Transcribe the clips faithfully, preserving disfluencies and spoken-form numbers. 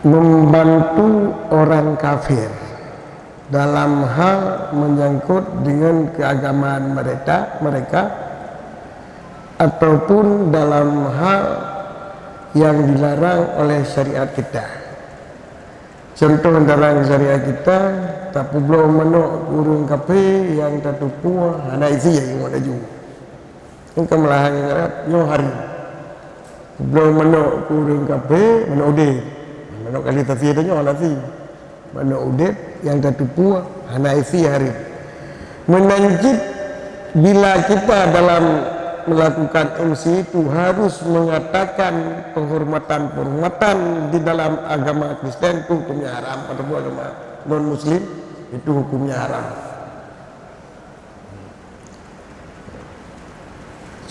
Membantu orang kafir dalam hal menyangkut dengan keagamaan mereka, mereka, ataupun dalam hal yang dilarang oleh syariat kita. Contoh dalam syariat kita, tapubloe manok keu ureuëng kafé nyang tatupue hana isi, ingat laju. Kan malahan ngon Arab, nyoe haram. Bloe manok keu ureuëng kafé, manok udeb. Manok kali tasi tanyoe hana isi. Manok udeb nyang tatupue hana isi, haram. Meunan cit bila kita dalam melakukan M C itu harus mengatakan penghormatan-penghormatan di dalam agama Kristen, itu hukumnya haram, ataupun agama non-muslim, itu hukumnya haram.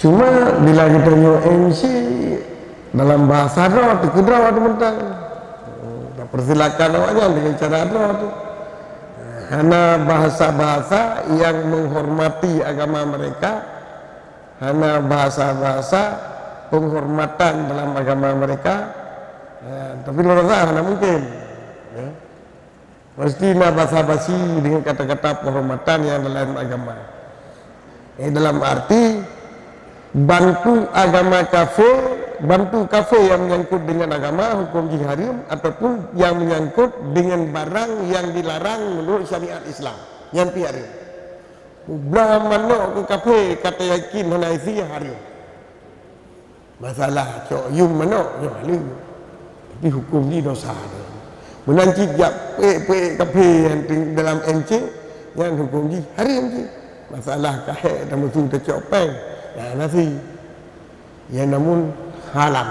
Cuma bila geutanyoe M C dalam bahasa droe, teukeudroe teumantong. Tapersilakan awaknyan dengan cara droe tu. Hana bahasa-bahasa yang menghormati agama mereka, hana bahasa-bahasa penghormatan dalam agama mereka. Ya, tapi lôn rasa hana mungkin. Ya. Mesti na basa-basi dengan kata-kata penghormatan yang dalam agama. Eh, dalam arti, bantu agama kafir, bantu kafir yang menyangkut dengan agama, hukum jih haram, ataupun yang menyangkut dengan barang yang dilarang menurut syariat Islam. Nyan pih haram. Bloe manok keu kafé ka tayakin hana isi, haram. Masalah cok yum manok nyoe haleue. Tapi hukum jih dosa. Meunan cit jak peuék-peuék kafé nyang dalam M C, nyan hukum jih haram cit. Masalah kahek dan musu tacok péng, nyan hana isi. Nyan namun haram.